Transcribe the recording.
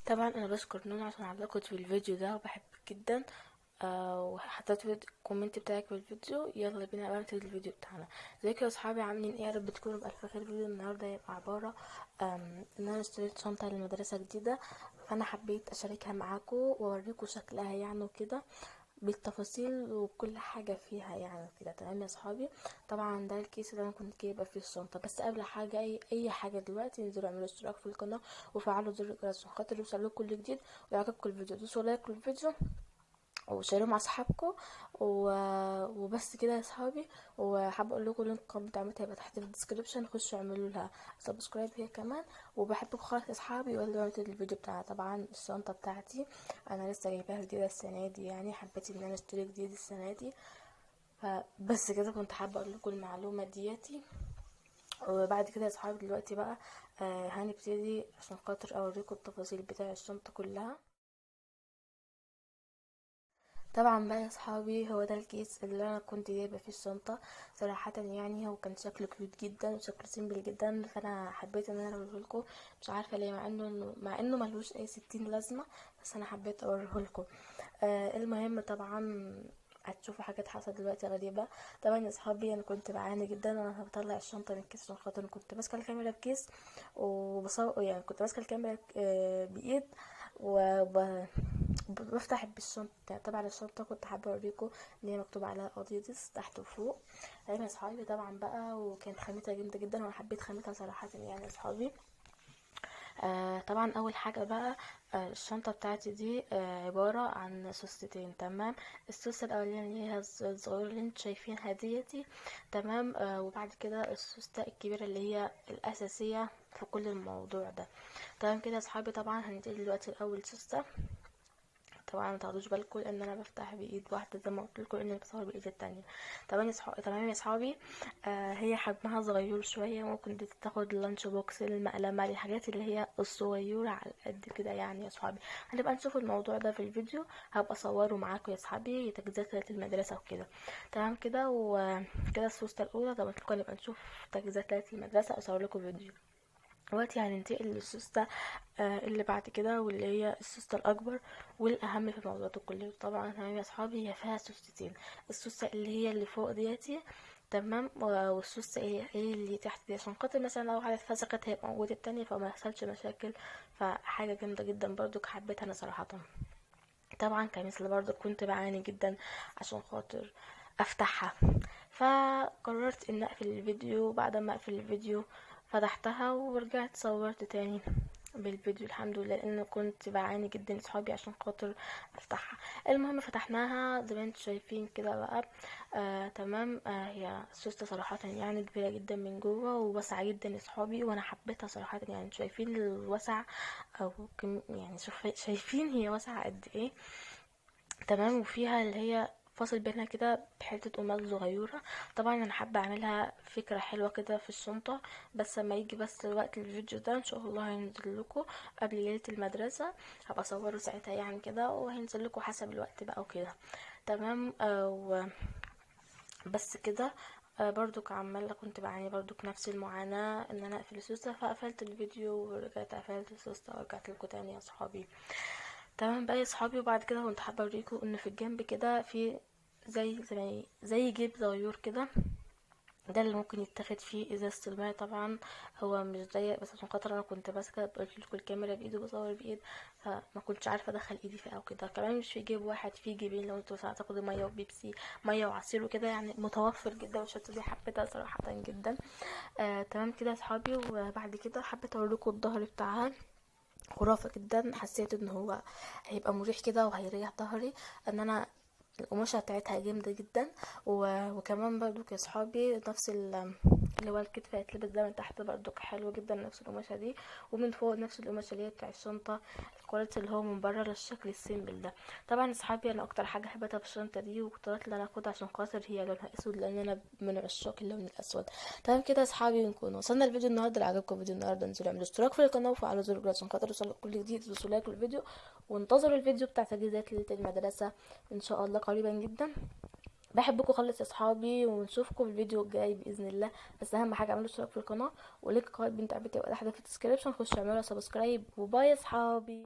طبعا انا بشكر نون عشان علقت في الفيديو ده وبحبك جدا. وحطيت ال comment بتاعك في الفيديو. يلا بينا بقى نبتدي الفيديو بتاعنا. ازيكم يا اصحابي، عاملين ايه؟ يا رب تكونوا بالف خير. فيديو النهارده هيبقى عبارة ان انا اشتريت شنطه للمدرسة جديدة، فانا حبيت اشاركها معاكم واوريكم شكلها يعني وكده بالتفاصيل وكل حاجة فيها يعني كده. تمام يا صحابي. طبعا ده الكيس اللي انا كنت جايبه فيه الشنطة. بس قبل حاجة اي حاجة دلوقتي انزلوا اعملوا اشتراك في القناة وفعلوا زر الجرس عشان خاطر يوصل لكم كل جديد ويعجبكم الفيديو. دوسوا like للفيديو وشيروه مع اصحابكم وبس كده يا صحابي. وحابة اقول لكم link القناة بتاعتي هيبقى تحت في ال description، خشوا اعملوا لها subscribe هي كمان. وبحبكم خالص يا اصحابي. ويلا نبتدي الفيديو بتاعنا. طبعا الشنطة بتاعتي انا لسه جايباها جديدة السنة دي، يعني حبيت ان انا اشتري جديد السنة دي، فبس كده كنت حابة اقول لكم المعلومة ديتي. وبعد كده يا صحابي دلوقتي بقى هنبتدي عشان خاطر اوريكم التفاصيل بتاع الشنطة كلها. طبعا بقى يا صحابي هو ده الكيس اللي انا كنت جايبه فيه الشنطة. صراحة يعني هو كان شكله cute جدا وشكله simple جدا، فانا حبيت ان انا اوريه لكم. مش عارفه ليه، مع انه ملهوش اي 60 لازمه، بس انا حبيت اوريه لكم. المهم طبعا هتشوفوا حاجات حصلت دلوقتي غريبة. طبعا يا صحابي انا كنت بعاني جدا وانا بطلع الشنطة من الكيس عشان خاطر كنت ماسكه الكاميرا بكيس وبصور، يعني كنت ماسكه الكاميرا بايد وبفتح بالشنطه. طبعا الشنطة كنت حابة اوريكم ان هي مكتوب عليها اديداس تحت وفوق. تمام يا صحابي. طبعا بقى وكانت خامتها جامدة جدا وانا حبيت خامتها صراحة يعني يا صحابي. طبعا اول حاجة بقى الشنطة بتاعتي دي عبارة عن سوستتين. تمام. السوسته الاولانية اللي هي الصغيرة اللي انتوا شايفينها ديتي، تمام. وبعد كده السوسته الكبيرة اللي هي الاساسية في كل الموضوع ده. تمام كده يا صحابي. طبعا هنبتدي دلوقتي الاول سوسته. طبعا ما تاخدوش بالكم لان انا بفتح بايد واحدة زي ما قلت لكم ان انا بصور بايد التانية. تمام يا صحابي. هي حجمها صغير شوية، ممكن دي تاخد ال lunch box، المقلمه، الحاجات اللي هي الصغيرة على قد كده يعني يا صحابي. هنبقى نشوف الموضوع ده في الفيديو، هبقى اصوره معاكم يا صحابي تجهيزات المدرسة وكده. تمام كده. وكده السوسته الاولى زي ما قلت لكم هنبقى نشوف تجهيزات المدرسة، اصور لكم فيديو. دلوقتي هننتقل للسوسته اللي بعد كده واللي هي السوسته الاكبر والاهم في الموضوع ده كله. طبعا تمام يا اصحابي، هي فيها سوستتين، السوسته اللي هي اللي فوق ديتي، تمام، والسوسته ايه اللي تحت دي، عشان خاطر مثلا لو واحدة اتفسخت هيبقى موجودة التانية فما يحصلش مشاكل. فحاجه جامدة جدا برضو حبيتها انا صراحة. طبعا كمثل برضو كنت بعاني جدا عشان خاطر افتحها، فقررت ان اقفل الفيديو. بعد ما اقفل الفيديو فتحتها ورجعت صورت تاني بالفيديو الحمد لله، لان كنت بعاني جدا صحابي عشان خاطر افتحها. المهم فتحناها زي ما انتم شايفين كده بقى. تمام. هي السوسته صراحة يعني كبيرة جدا من جوه وواسعه جدا يا صحابي، وانا حبيتها صراحة. يعني انتم شايفين الوسع او كم، يعني شايفين هي واسعة قد ايه. تمام. وفيها اللي هي فاصل بينها كده بحته قماش صغيرة. طبعا انا حابة اعملها فكرة حلوة كده في الشنطة، بس لما يجي بس وقت الفيديو ده ان شاء الله هينزل لكم قبل ليلة المدرسة، هبقى اصوره ساعتها يعني كده، وهينزل لكم حسب الوقت بقى وكده. تمام. بس كده. برضو عماله كنت بعاني برضو نفس المعاناة ان انا اقفل السوسته، فقفلت الفيديو ورجعت قفلت السوسته ورجعت لكم تاني يا صحابي. تمام بقى يا صحابي. وبعد كده كنت حابة اوريكم ان في الجنب كده في زي جيب صغير كده، ده اللي ممكن يتاخد فيه ازازة الماء. طبعا هو مش ضيق، بس عشان خاطر انا كنت ماسكه قلت لكم الكاميرا بايد وبصور بايد، فما كنتش عارفه ادخل ايدي فيها او كده. كمان مش في جيب واحد، في جيبين لو انتوا هتاخدوا مية وبيبسي، مية وعصير وكده، يعني متوفر جدا. والشنطه دي حبيتها صراحة جدا. تمام كده يا صحابي. وبعد كده حبيت اوريكم الظهر بتاعها، خرافه جدا. حسيت ان هو هيبقى مريح كده وهيريح ظهري، ان انا القماشه بتاعتها جامدة جدا. وكمان برضو يا صحابي نفس اللي هو الكتف هيتلبس ده من تحت برضو حلو جدا، نفس القماشه دي، ومن فوق نفس القماشه اللي هي بتاع الشنطة، ال quality اللي هو من بره للشكل ال simple ده. طبعا يا صحابي انا اكتر حاجة حبيتها في الشنطة دي واخترت اللي انا اخدها عشان خاطر هي لونها اسود، لان انا من عشاق اللون الاسود. تمام كده يا صحابي، نكون وصلنا الفيديو النهارده. لو عجبكم فيديو النهارده انزلوا اعملوا اشتراك في القناة وفعلوا زر الجرس عشان خاطر يوصلكم كل جديد. دوسوا like للفيديو وانتظروا الفيديو بتاع تجهيزات ليلة المدرسة ان شاء الله قريبا جدا. بحبكم خالص يا صحابي، ونشوفكم في الفيديو الجاي باذن الله. بس اهم حاجة اعملوا اشتراك في القناة، و link قناة بنت عمتي هيبقى تحت في ال description، خشوا اعملوا subscribe. و bye يا صحابي.